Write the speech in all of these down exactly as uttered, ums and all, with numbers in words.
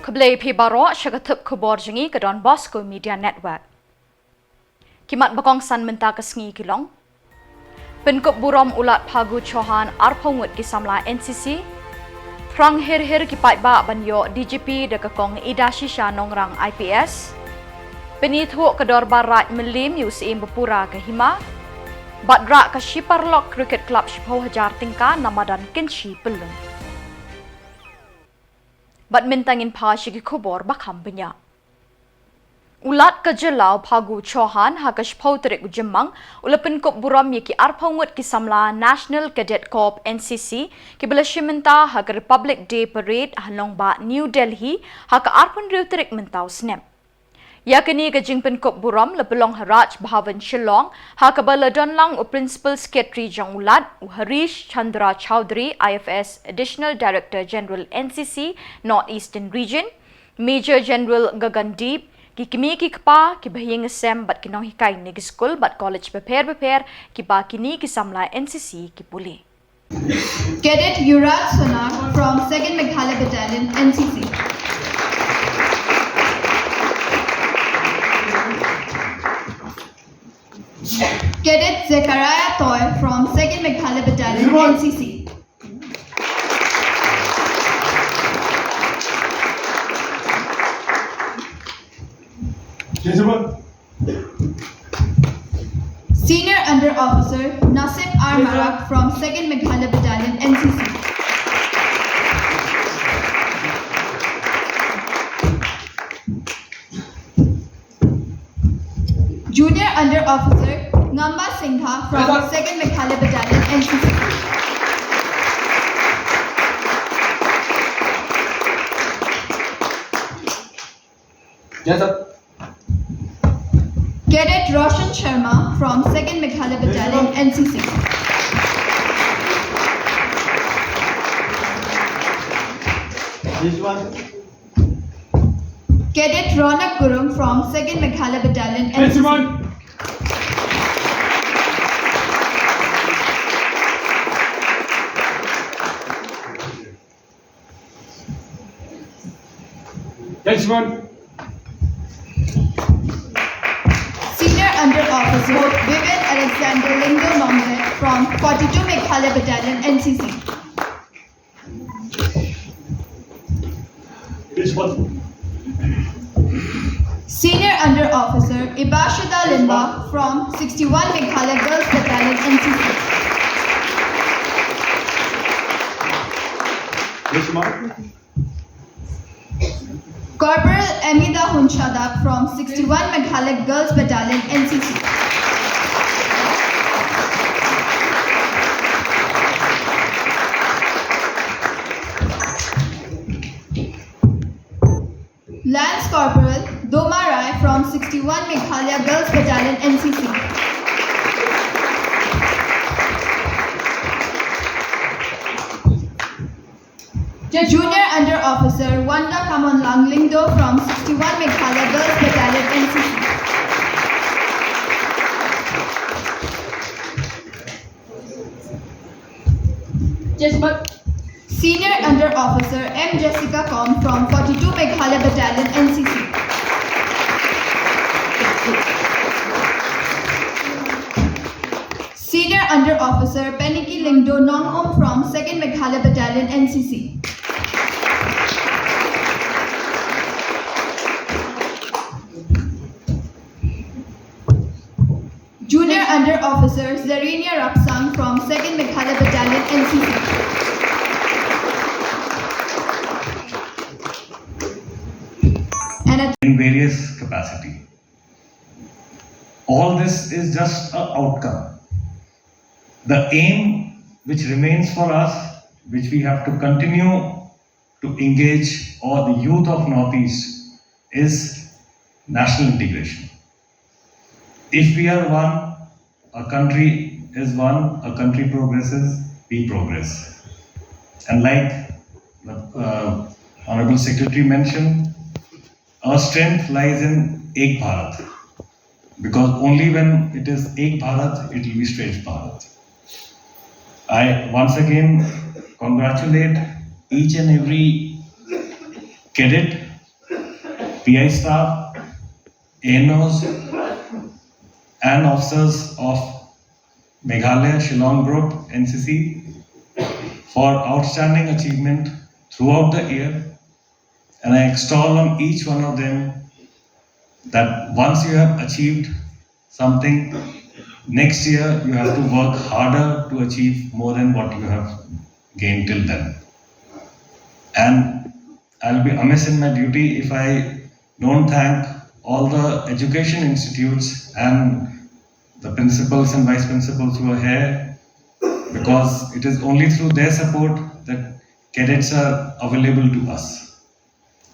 Khublei phi baroh sha ka tip khubor jong ngi ka Don Bosco Media Network. Ki mat ba kongsan mynta ka sngi ki long: Pynkup burom u Lat Phagu Chauhan arphew ngut ki samla N C C. Thrang hir hir ki paidbah ban ïoh D G P da ka Kong Idashisha Nongrang I P S. Pynithuh ka Dorbar Raid Mylliem ïa u Syiem ba pura ka hima. Bad rah ka Shiparlok Cricket Club shiphew hajar tyngka na madan Kynshi Pyllun. Bad mynta ngin phai sha ki khubor ba kham bniah. U Lat ka jylla u Phagu Chauhan ha ka shiphew tarik u Jymmang u la pynkup burom ïa ki arphew ngut ki samla National Cadet Corps N C C ki ba la shim bynta ha ka Republic Day Parade ha nongbah New Delhi ha ka arphew hynriew tarik mynta u snem. Ïa kane ka jingpynkup burom la pynlong ha Raj Bhavan Shillong ha kaba la don lang u Principal Secretary jong u Lat, u Harish Chandra Chowdhury, I F S, Additional Director General N C C North Eastern Region, Major General Gagandeep, ki kmie ki kpa, ki bahaïing hasem bad ki nonghikai na ki skul bad college bapher bapher kiba kine ki samla N C C ki pule. Cadet Yuvraj Sonar from Second Meghalaya Battalion, N C C. Cadet Zechariah Toy from Second Meghalaya Battalion, N C C. Senior Under Officer Nasib R Marak from Second Meghalaya Battalion, N C C. Junior Under Officer Ngamba Singha from Second Meghalaya Battalion, N C C. Cadet Roshan Sharma from Second Meghalaya Battalion, N C C. Cadet Ronak Gurung from Second Meghalaya Battalion, N C C. Senior Under Officer Vivian Alexander Lyngdoh Nongthe from forty-two Meghalaya Battalion, N C C. Senior Under Officer Ibashida Lyngba from sixty-one Meghalaya Girls Battalion, N C C. Corporal Amida Hunchadap from sixty-one Meghalaya Girls Battalion, N C C. Lance Corporal Doma Rai from sixty-one Meghalaya Girls Battalion, N C C. Junior Under Officer Wanda Kamonlang Lyngdoh from sixty-one Meghalaya Girls Battalion, N C C. Senior Under Officer M Jessica Kom from forty-two Meghalaya Battalion, N C C. Senior Under Officer Peniki Lyngdoh Nongum from second Meghalaya Battalion, N C C. Junior Under Officer Zarinia Rapsang from second Meghalaya Battalion, N C C. And at in various capacity. All this is just a outcome. The aim which remains for us, which we have to continue to engage, or the youth of Northeast, is national integration. If we are one, a country is one, a country progresses, we progress. And like, uh, Honorable Secretary mentioned, our strength lies in Ek Bharat, because only when it is Ek Bharat, it will be Shreshtha Bharat. I once again congratulate each and every cadet P I staff, A N Os, and officers of Meghalaya Shillong Group, N C C, for outstanding achievement throughout the year, and I extol on each one of them that once you have achieved something, next year you have to work harder to achieve more than what you have gained till then. And I'll be amiss in my duty if I don't thank all the education institutes and the principals and vice principals who are here, because it is only through their support that cadets are available to us.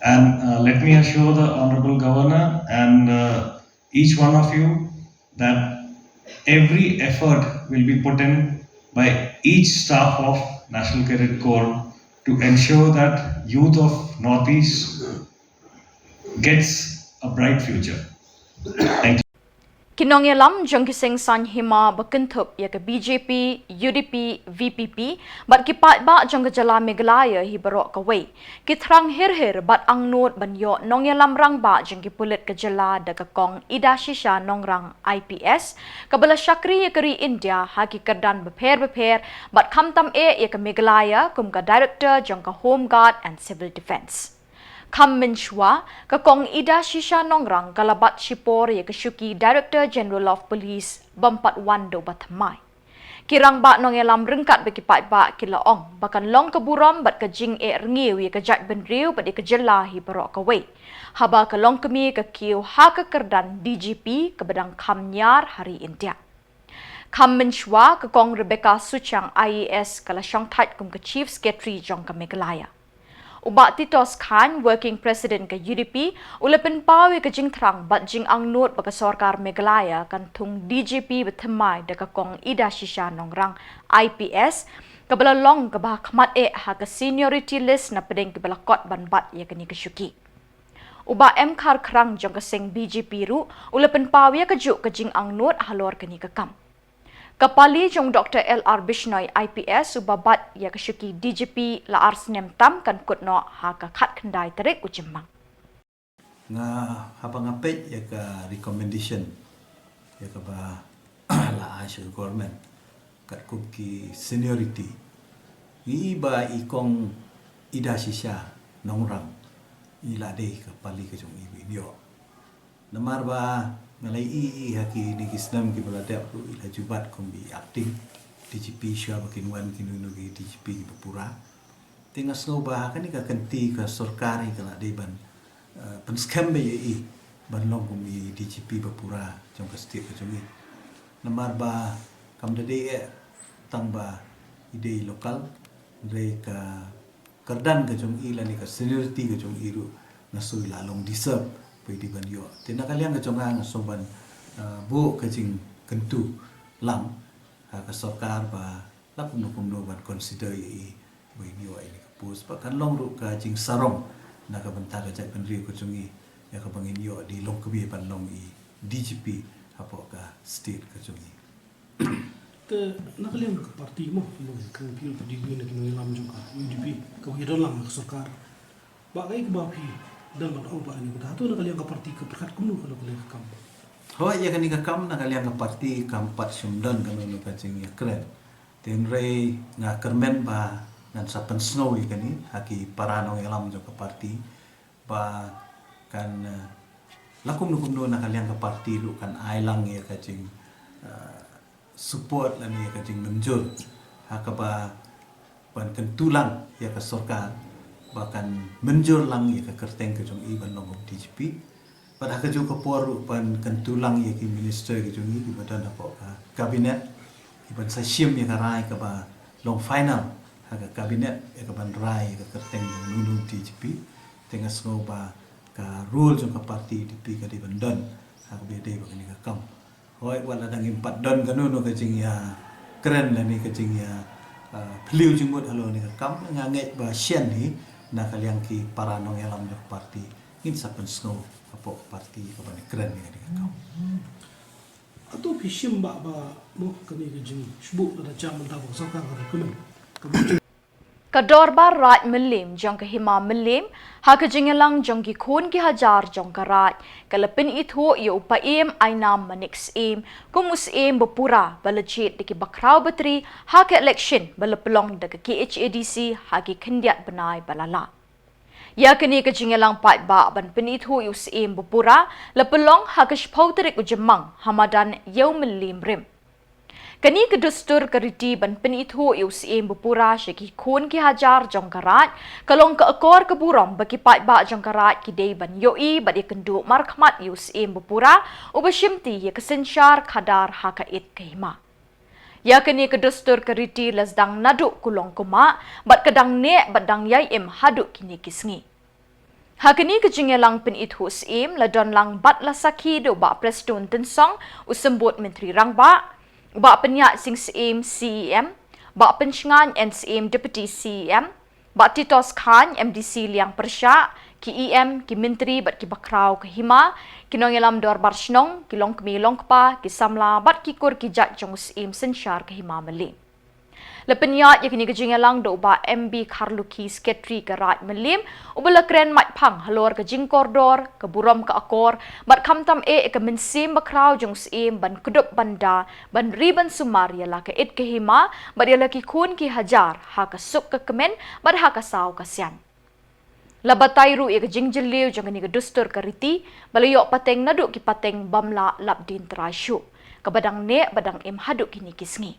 And uh, let me assure the Honorable Governor and uh, each one of you that every effort will be put in by each staff of National Cadet Corps to ensure that youth of Northeast gets a bright future. Thank you. Ki nongïalam jong ki seng saiñ hima ba kynthup ïa ka B J P, U D P, V P P bad ki paidbah jong ka jylla Meghalaya hi baroh kawei ki thrang hir hir bad angnud ban ïoh nongïalam rangbah jong ki pulit ka jylla da ka Kong Idashisha Nongrang I P S, kaba la shakri ïa ka ri India ha ki kyrdan bapher bapher bad khamtam eh ïa ka Meghalaya kum ka Director jong ka Home Guard and Civil Defence. Kham mynshuwa, ka Kong Idashisha Nongrang ka la bat shipor ïa ka shuki Director General of Police bym pat wan da uba thymmai. Ki rangbah nongïalam ryngkat bad ki paidbah ki la ong ba kan long ka burom bad ka jingeh rngiew ïa ka jaitbynriew bad ïa ka jylla hi baroh kawei haba ka longkmie ka kiew ha ka kyrdan D G P kaba dang kham ñiar ha ri India. Kham mynshuwa, ka Kong Rebecca Suchiang I A S ka la shongthait kum ka Chief Secretary jong ka Meghalaya. U Bah Titos Chyne, Working President ka U D P, u la pynpaw ïa ka jingthrang bad jingangnud ba ka sorkar Meghalaya kan thung D G P bathymmai da ka Kong Idashisha Nongrang I P S, kaba la long kaba hakhmat eh ha ka seniority list napdeng kiba la kot ban bat ïa kane ka shuki. U Bah M Kharkhrang jong ka seng B J P ruh u la pynpaw ïa kajuh ka jingangnud halor kane ka kam. Ka pali jong Doctor L R Bishnoi I P S uba bat ïa ka shuki D G P la ar snem tam kan kut noh ha ka khatkhyndai tarik u Jymmang. Nga, haba nga peit ïa ka recommendation ïa kaba la ai sha ka government katkum ki seniority, ngi i ba i Kong Idashisha Nongrang i la dei ka pali ka jong i ba in ïoh. Namar ba nga la i i ha kine ki snem kiba la dep ruh i la ju bat kum i acting D G P shuwa ba kin wan kino kino ki D G P kiba pura. Te nga sngew ba ha kane ka kynti ka sorkar hi ka la dei ban, eh, pynskhem bha ïa i ban long kum i D G P ba pura jong ka state ka jong i. Namar ba kam da dei eh tang ba i dei local, dei ka kyrdan ka jong i lane ka seniority ka jong i ruh nga sngew i la long deserve ba i dei ban ïoh. Te na ka liang ka jong nga nga sngew ban, eh, buh ka jingkyntu lang ha ka sorkar ba la kumno kumno ban consider ïa i ba in ïoh ïa kane ka post. Ba kan long ruh ka jingsarong na ka bynta ka jaitbynriew ka jong i ïa kaba ngin ïoh da i longkmie ban long i D G P hapoh ka state ka jong i. Te na ka liang ka party mo, mo ka phi u phi u na ki nongïalam jong ka U D P kaba ki don lang ha ka sorkar. Ba kaei kaba phi dang ban ong ba kane ka, hato na ka liang ka party ka pyrkhat kumno ka na ka liang ka kam? Hooid, ïa kane ka kam na ka liang ka party kam pat shym don kano kano ka jingïakren. Te hynrei nga kyrmen ba ngan sa pynsngew ïa kane ha ki para nongïalam jong ka party ba kan, eh, la kumno kumno na ka liang ka party ruh kan ai lang ïa ka jing, eh, support lane ïa ka jingmynjur ha kaba ban kyntu lang ïa ka sorkar ba kan mynjur lang ïa ka kyrteng ka jong i ban long kum D G P. Bad ha kajuh ka por ruh ban kyntu lang ïa ki minister ka jong i kiba don hapoh ka cabinet, kiban sa shim ïa ka rai kaba long final ha ka cabinet ïa kaban rai ïa ka kyrteng jong uno uno u D G P. Te nga sngew ba ka role jong ka party U D P ka dei ban don ha kaba ïadei bad kane ka kam. Hooid, wat la dang im pat don kano kano ka jingïakren lane ka jingïa, ah, phylliew jingmut halor kane ka kam, nga ngeit ba shen hi na ka liang ki para nongïalam jong ka party ngin sa pynsngew hapoh ka party kaban ïakren ïa kane ka kam. Hato phi shim ba, ba mo kane ka jingshbuh lada jam mynta ba ka sorkar ka recommend ka Ka Dorbar Raid Mylliem jong ka Hima Mylliem, ha ka jingïalang jong ki khun ki hajar jong ka Raid, ka la pynithuh ïa u Paiem Ainam Manik Syiem kum u Syiem bapura ba la jied da ki bakhraw batri ha ka election ba la pynlong da ka K H A D C ha ki khyndiat bnai ba la lah. Ïa kane ka jingïalang paidbah ban pynithuh ïa u Syiem bapura la pynlong ha ka shiphew tarik u Jymmang ha madan Ïew Mylliem Rim. Kane ka dustur ka riti ban pynithuh ïa u Syiem bapura sha ki khun ki hajar jong ka Raid ka long ka akor ka burom ba ki paidbah jong ka Raid ki dei ban ïohi bad ïakynduh markhmat ïa u Syiem bapura uba shimti ïa ka synshar khadar ha ka ïit ka hima. Ïa kane ka dustur ka riti la sdang naduh kulong kumah bad ka dang neh bad dang ïai im haduh kine ki sngi. Ha kane ka jingïalang pynithuh Syiem la don lang bad la sakhi da u Bah Prestone Tynsong, u Symbud Myntri Rangbah, u Bah Pynïaid Sing Syiem, C E M, Bah Pynshngain N Syiem, Deputy C E M, Bah Titos Chyne, M D C Liang Pyrshah, ki E M, ki myntri bad ki bakhraw ka hima, ki nongïalam dorbar shnong, ki longkmie longkpa, ki samla bad ki kur ki jait jong u Syiem synshar ka Hima Mylliem. La pynïaid ïa kane ka jingïalang da u Bah M B Kharlukhi, Secretary ka Raid Mylliem, uba la kren maitphang halor ka jingkordor, ka burom ka akor bad khamtam eh ïa ka mynsiem bakhraw jong u Syiem ban kdup ban da, ban ri ban sumar ïa la ka ïit ka hima bad ïa la ki khun ki hajar ha ka suk ka kmen bad ha ka saw ka sian. La batai ruh ïa ka jingjylliew jong kane ka dustur ka riti ba la ïoh pateng naduh ki pateng bym lah lap dien trai shuh, kaba dang neh bad dang im haduh kine ki sngi.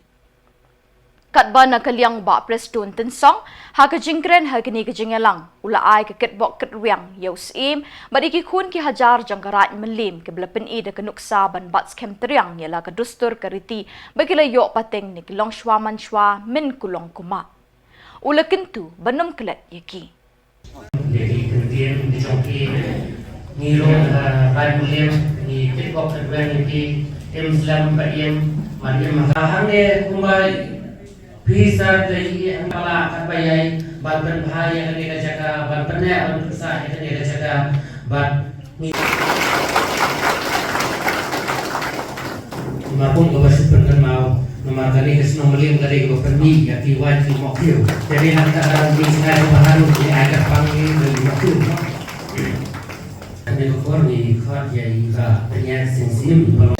Katba na ka liang u Bah Prestone Tynsong, ha ka jingkren ha kane ka jingïalang, u la ai ka kitbok kitrwiang ïa u Syiem bad ïa ki khun ki hajar jong ka Raid Mylliem kiba la pyni da ka nuksa ban bat skhem triang ïa la ka dustur ka riti ba ki la ïoh pateng na ki longshuwa manshuwa mynkulong kumah. U la kyntu ban ym klet ïa ki. Ïa ki ktien ki jong ki, ngi ruh, eh, ban ïa ngi kitbok kitrwiang ïa ki, im slem ba im, ban im ha hangne kumba phi sa te ïa hangne la katba ïai ban pynbha ïa kane ka jaka, ban pyneh ban pynsa ïa kane ka jaka, ban Nga pun kaba shu pynkynmaw, namar kane ka shnong Mylliem ka dei kaba pynmih ïa ki wait ki mawkiew. Jadi na kata ka daw ngi sngewbha haduh ngi ai kyrpang ngi ki mawkiew. Kane ka por ngi khot ïa i Bah Pynïaid Sing Syiem.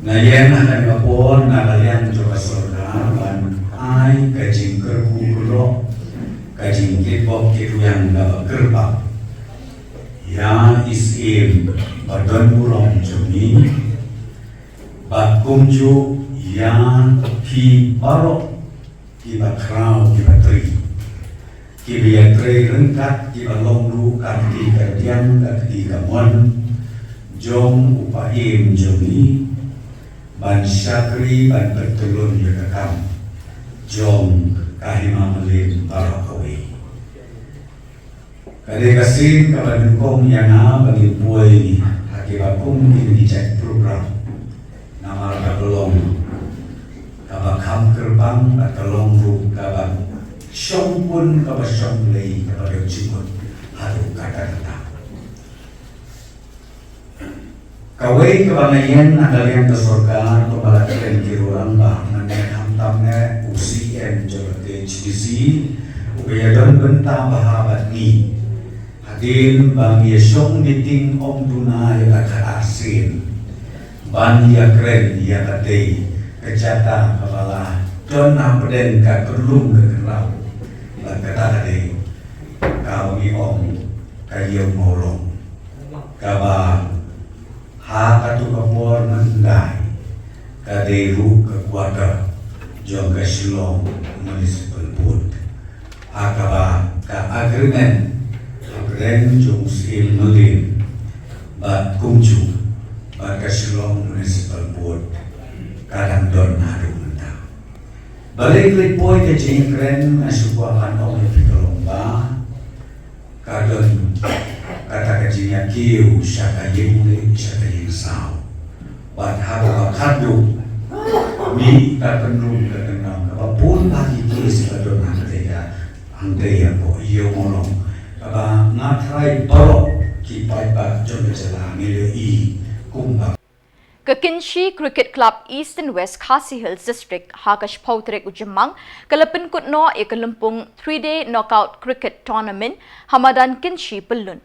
Nga ïeng ha kane ka por na ka liang jong ka sorkar ban ai ka jingkyrkhu kyrdoh, ka jingkitbok kitrwiang kaba kyrpang ïa i Syiem ba don burom jong ngi, bad kumjuh ïa phi baroh kiba khraw kiba tri, kiba ïatrei ryngkat, kiba long ruh ka kti ka diang ka kti ka mon jong u Paiem jong ngi, ban shakri ban pyntyllun ïa ka kam jong ka Hima Mylliem baroh kawei. Ka dei ka sien kaba nyngkong ïa nga ba ngin poi ha kiba kum kine ki jait program. Namar kaba long kaba kham kyrpang bad ka long ruh kaba shongpun kaba shongblei kaba dei jingmut haduh katta katta. Kawei kaba nga ïeng na ka liang ka sorkar, kumba la kren ki rangbah, mynne khamtam ne u C E M jong ka K H A D C uba ïadon bynta bha bad ngi. Hadien ba ngi ïashong meeting ym duna ïa ka khatar sien ban ïakren ïa katei ka jaka kaba la don hapdeng ka kynlum ka kynraw, bad kata ka dei kaba ngi ong ka Ïew Mawlong, kaba ha katu ka por mynta ka dei ruh ka quarter jong ka Shillong Municipal Board, ha kaba ka agreement hapdeng jong u Syiem Mylliem bad kumjuh bad ka Shillong Municipal Board ka dang don haduh mynta. Balei khlem poi ka jingkren, nga shu kwah ban ong ïa phi ka long ba ka don Kiew sha ka ïing leh sha ka ïing saw. Bad ha kaba khatduh, mih ka pynrung ka kyndong kaba bun bha ki case ba don hangtei ka hangtei hapoh Ïew Mawlong. Kaba nga tharai baroh ki paidbah jong ka jylla ngi la ïohi kumba Ka Kynshi Cricket Club Eastern West Khasi Hills District ha ka shiphew tarik u Jymmang ka la pynkut noh ïa ka lympung three day knockout cricket tournament ha madan Kynshi Pyllun.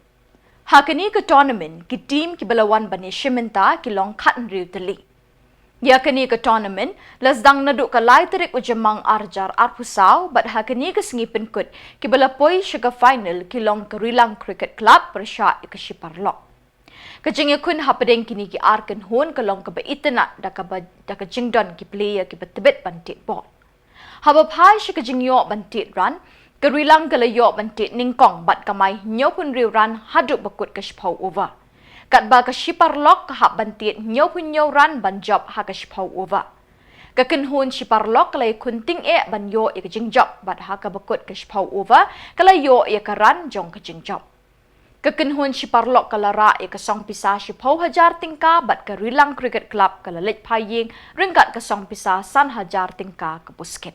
Ha kane ka tournament ki team kiba la wan ban ïashim bynta ki long khathynriew tylli. Ïa kane ka tournament la sdang naduh ka lai tarik u Jymmang ar hajar arphew saw bad ha kane ka sngi pynkut kiba la poi sha ka final ki long ka Rilang Cricket Club pyrshah ïa ka Shiparlok. Ka jingïakhun hapdeng kine ki ar kynhun ka long kaba itynnad da kaba, da ka jingdon ki player kiba tbit ban tied bol. Haba phai sha ka jingïoh ban tied run, ka Rilang ka la ïoh ban tied nyngkong bad kamai hynñiewphew hynriew run haduh ba kut ka shiphew over. Katba ka Shiparlok ka hap ban tied hynñiewphew hynñiew run ban jop ha ka shiphew over. Ka kynhun Shiparlok ka la ïakhun tyngeh ban ïoh ïa ka jingjop bad ha kaba kut ka shiphew over ka la ïoh ïa ka run jong ka jingjop. Ka kynhun Shiparlok ka la rah ïa ka song pisa shiphew hajar tyngka bad ka Rilang Cricket Club ka la leit phai ïing ryngkat ka song pisa san hajar tyngka ka buskit.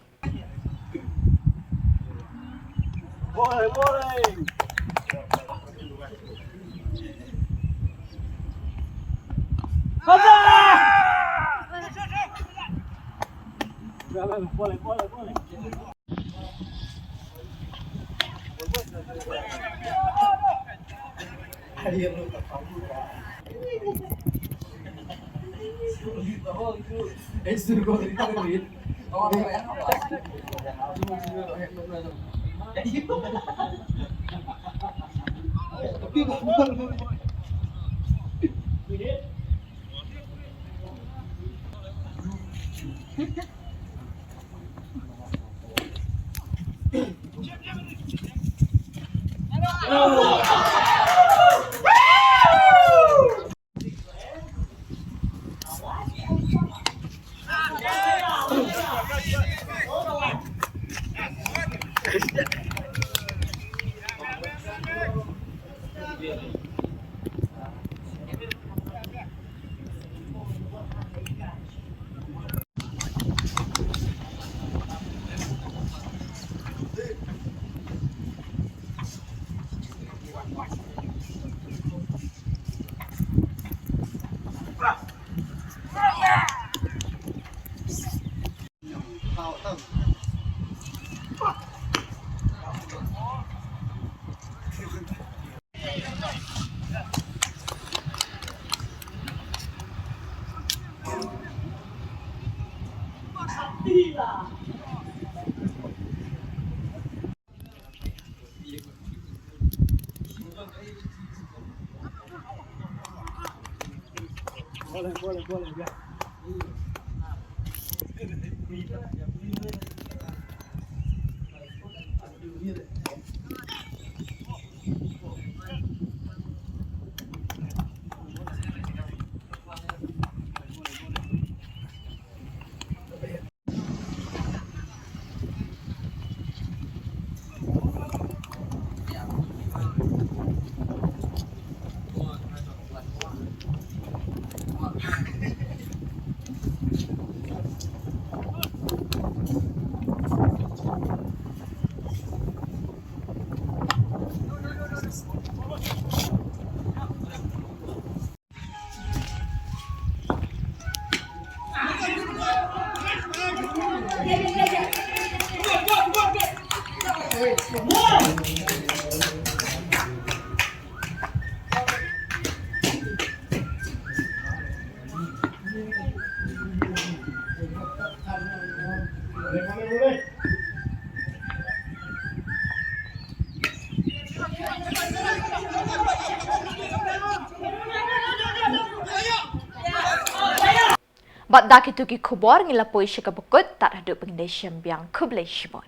Bad da kitu ki khubor ngi la poi sha kaba kut, tad haduh ban ïashem biang, khublei shibun.